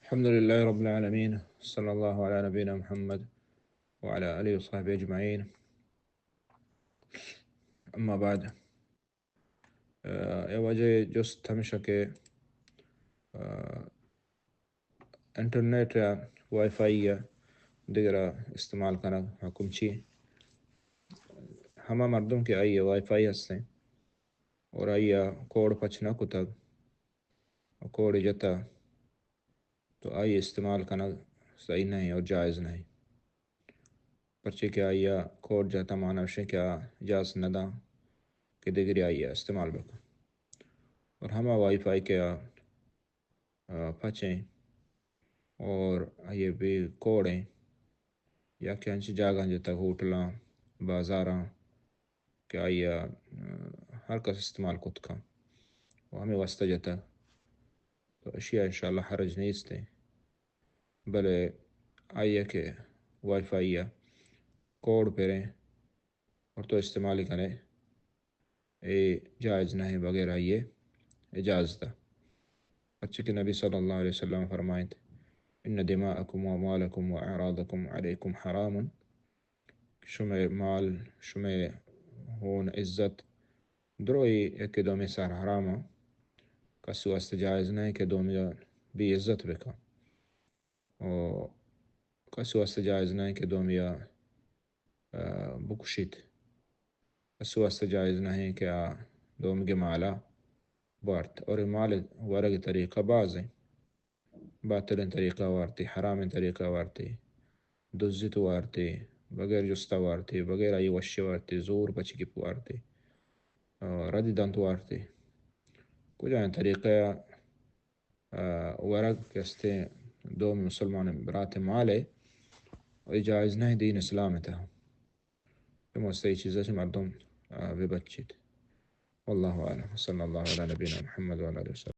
الحمد لله رب العالمين، صلى الله على نبينا محمد وعلى آله وصحبه أجمعين. أما بعد، اے واجہ جست ہمیشہ کہ انٹرنیٹ یا وائی فائی یا دگرا استعمال کنگ حکم چی؟ ہما مردم کہ آئی وائی فائی ہستیں اور آئی کوڈ پچ نہ کتگ، کوڈ جتا، تو آئی استعمال کنگ صحیح نہیں اور جائز نہیں، پرچے کہ آئی کوڈ جتا مانا اشیں کہ آ اجازت نہ داں کہ دگری آئی استعمال بکن۔ اور ہما وائی فائی کہ آ، آ، پچیں اور آئی بے کوڈیں یا کہ انچی جاگہ جتگ، ہوٹلاں، بازاراں، کہ آئی ءَ، آ، ہر کس استعمال کت کن و ہمے واسطہ جتگ، تو اشی ءَ انشاءاللہ حرج نیست ایں۔ بلے آئی ءَ کہ وائی فائی ءَ کوڈ پریں اور تو استعمال کنے، اے جائز نہ ایں بغیر آئی اجازت ءَ۔ پرچے کہ نبی صلی اللہ علیہ وسلم فرمائنت، ان دماءکم و اموالکم و اعراضکم علیکم حرام، شمئے مال، شمئے ہون، عزت، دروئی یکے دومی سر حرام ایں۔ کسی واسطہ جائز نہ ایں کہ دومی بے عزت بکن۔ و کسی واسطہ جائز نہ ایں کہ دومی ءَ، آ، بکشیت۔ کسی واسطہ جائز نہ ایں کہ آ دومی مالا بارت۔ اور مال ورگ طریقہ باز ایں۔ باطلیں طریقہ وارتی، حرامیں طریقہ وارتی، دزیت وارتی، بغیر جستا وارتی، بغیر آئی وشی وارتی، زور پچ گپ وارتی، آ، ردی دنت وارتی۔ کجائیں طریقہ، آ، ورگ کہ استیں دومی مسلمان برات مال ایں، اے جائز نہ ایں دین اسلام ءِ تہا۔ اے واسطہ اے چیزا چہ مردم، آ، ببچیت۔ واللہ اعلم۔ صلی اللہ علی نبینا محمد و علی آلہ وسلم۔